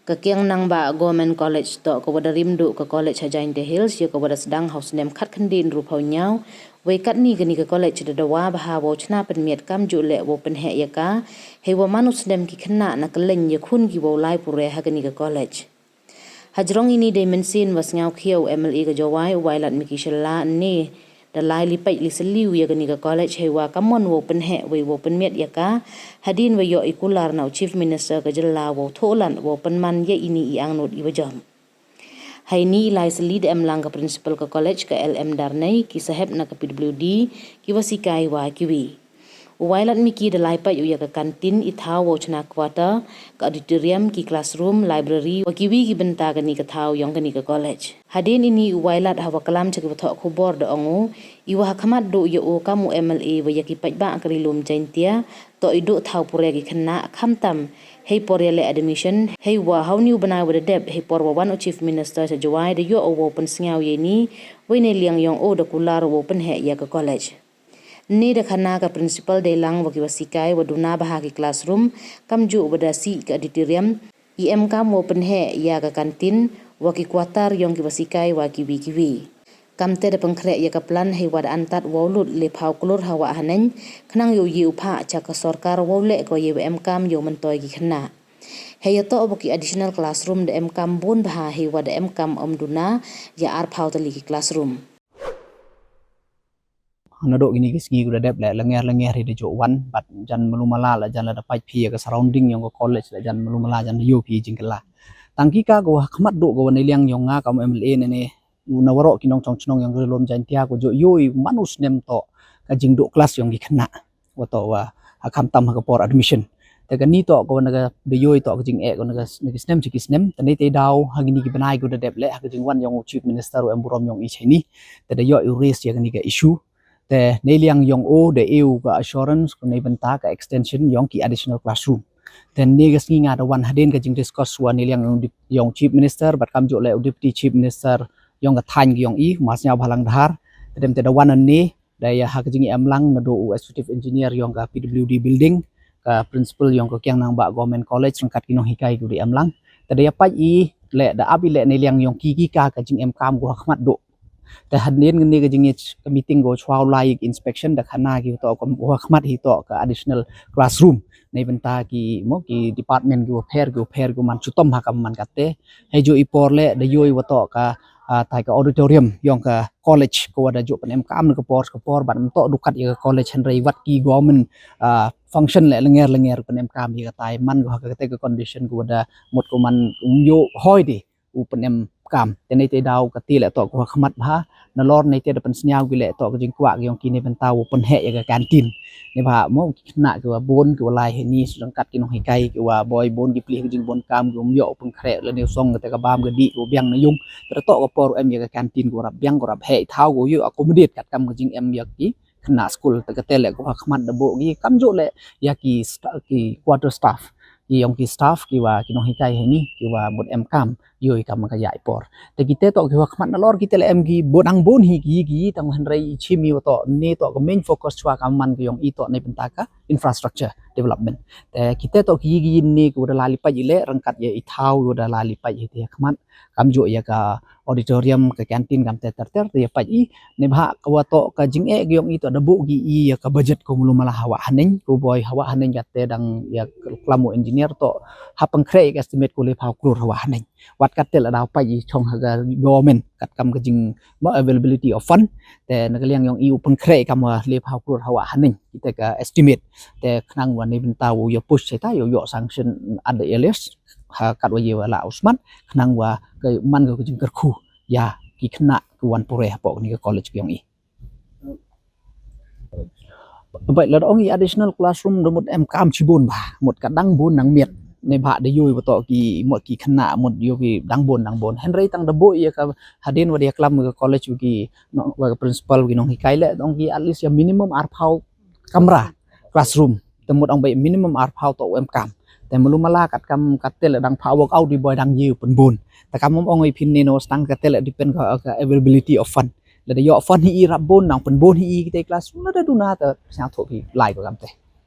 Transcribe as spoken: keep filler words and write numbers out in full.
Ka Kiang Nangbah Government College toh ka wa da rim duh ka college ha Jaintia Hills, ya ka wa da sdang ha u snem khatkhyndai ynru phaw ynñiaw. Wei katni kani ka college da dawa bha wow chna pynmiat kamjooh leh wow pynheh ya ka, hei wa man u snem ki khynnah na kylleng ya khun ki wow lai pure ha kani ka college. Hajrong ini dei mynsiem wa sngewkhia u M L A ka Jowai, u Wailadmiki Shylla, ne da lai li peit li sylli u ya kani ka college, hei wa kammon wow pynheh wei wow pynmiat ya ka, hadien wa yoh i kular na u Chief Minister ka jylla wow thoh lad wow pynman ya ini i angnud i wa jop. Hei ini i lai sylli da em lang ka principal ka college, ka L M Darnei, ki sahep na ka P W D, ki wa sikai wa kiwi. U Wailadmiki da lai peit u ya ka canteen, i thaw wow chna quarter, ka auditorium, ki classroom, library, wa kiwi ki bynta kani ka thaw yong kani ka college. Hadien ini u Wailad ha wa klam cha ki wa thoh khubor da ong u, i wa ha khmat duh ya u kam u M L A wa ya ki paidbah ka Ri Lum Jaintia, toh i duh thaw pure ki khynnah, khamtam hei por ya leh admission, hei wa ha u ni u bnai wa da dep, hei por wa wan u Chief Minister cha Jowai, da yoh u wow pynsngew ya ini, wei ne liang yong u da kular wow pynheh ya ka college. Ni da khana ka principal dei lang wa ki wa sikai wa duna bha ki classroom, kamjooh wa da sih ka auditorium, i em kam wow pynheh ya ka canteen, wa ki quarter yong ki wa sikai wa kiwi kiwi. Kamte da pynkhreh ya ka plan hei wa da antad wow lut le phaw klur ha Wah Haneng, khnang yow ye u phah cha ka sorkar wow leh ko ye wa em kam yow myntoi ki khynnah. Hei ya toh wa ki additional classroom da em kam bun bha hei wa da em kam ym duna ya ar phaw tylli ki classroom. Nadooh kini ki sngi ku da dep leh, langer langer hi da jooh wan, bad jan malu mala la jan la da pait phi ya ka surrounding yong ka college la jan malu mala jan da yoo phi jingkylla. Tang ki ka ko ha khmat duh ko wa ne liang yong nga kam M L A ne ne, u na waroh ki nongchong chnong yong ka Ri Lum Jaintia ko jooh yoo i man u snem toh ka jingduh class yong ki khynnah. Wa toh wa ha khamtam ha ka por admission. Te kani toh ko na ka da yoo i toh ka jingeh ko na ka, na ki snem cha ki snem. Te ne te daw ha kini ki bnai ko da dep leh ha ka jingwan yong u Chief Minister u em burom yong i cha ini. Te da yoh i u raise ya kani ka issue. Te ne liang yong u da e u ka assurance ko ne bynta ka extension yong ki additional classroom. Te ne ka sngi nga da wan hadien ka jingdiscuss wa ne liang yong dip-, yong Chief Minister, bad kamjooh leh u Deputy Chief Minister yong ka thaiñ ki yong i, Ma Sniawbhalang Dhar. Te dem te da wan ne, da ya ha ka jingem lang nadooh u Executive Engineer yong ka P W D building, ka principal yong ka Kiang Nangbah Government College, ryngkat ki nonghikai ko da em lang. Te da ya pait i leh, da ap i leh ne liang yong ki ki ka ka jingem kam ko ha khmat duh. Te hadien kani ka jingya ka meeting ko chwa u lai inspection da khana ki toh ko ha khmat hi toh ka additional classroom. Ne bynta ki mo ki department ki wa pher ki wa pher ki wa man chutom ha ka man kate. Hei jooh i por leh da yoo i wa toh ka, ah, tai ka auditorium yong ka college ko wa da jooh pynem kam na ka por ka por bad ym toh du kat ya ka college hynrei wat ki government, ah, function leh langer langer pynem kam ya ka tai man ko ha kate ka condition ko wa da mut ko man ym yoh hoi de u pynem kam. Te ne te daw kate leh toh ko ha khmat bha. Nalor ne te da pynsniaw ki leh toh ka jingkwah ki yong ki ne bynta wow pynheh ya ka canteen. Ne bha mo ki khynnah ki wa bun ki wa lai hini, ryngkat ki nonghikai ki wa boi bun ki pli ha ka jingbun kam ki ym yoh u pynkhreh la ne u song kate ka bam ka dih ki wa biang na yung. Te da toh ka por em ya ka canteen ki wa rap biang ki wa rap heh i thaw ki wa yoh accommodate katkam ka jingem ya ki khynnah school. Te kate leh ko ha khmat da buh ki kamjooh leh ya ki sta-, ki quarter staff, ki yong ki staff ki wa ki nonghikai hini ki wa mut em kam yoo i kam ka ya i por. Te kite toh ki ha khmat nalor kite leh em ki bun dang bun hi ki, ki tang hynrei i chim i wa toh ne toh ka main focus chwa ka man ki yong i toh ne bynta ka infrastructure development. Te kite toh ki, ki ne ki wa da lai li pait i leh ryngkat ya i thaw wa da lai li pait i te ha khmat kamjooh ya ka auditorium, ka canteen, kamte ter ter, te ya pait i, ne bha ka wa toh ka jingeh ki yong i toh da buh ki i ya ka budget ko malu mala ha Wah Haneng, ko boi ha Wah Haneng kate dang ya klam u engineer toh ha pynkhreh ka estimate ko le phaw klur ha Wah Haneng. Wat kate la daw pait i chong ha ka government katkam ka jing mo availability of fund, te na ka liang yong i u pynkhreh kam wa le phaw klur ha Wah Haneng. Kite ka estimate. Te khnang wa ne bynta wow yoh push cheta yoh yoh sanction at the earliest. Ha kat wa ye wa la u smat, khnang wa ka man ka jingkyrkhu ya ki khynnah ki wan pure hapoh kani ka college ki yong i. Bai la da ong i additional classroom da mut em kam chibun bha, mut ka dang bun nang miat. Ne bha da yoo i wa toh ki mut ki khynnah mut yoo ki dang bun nang bun. Hynrei tang da buh ya ka hadien wa da ya klam ka college wa ki no, wa ka principal wa ki nonghikai leh da ong ki at least ya minimum ar phaw kamra classroom. Te mut ong bai minimum ar phaw toh em kam. Te malu mala katkam kate leh dang pha work out di boi dang ye u pynbun. Te kam ong i phin ne no stang kate leh depend ka, ka availability of fund. Lada yoh fund hi i rap bun, nang pynbun hi i kite classroom, lada duna te sñiaw thoh phi lai ko kamte.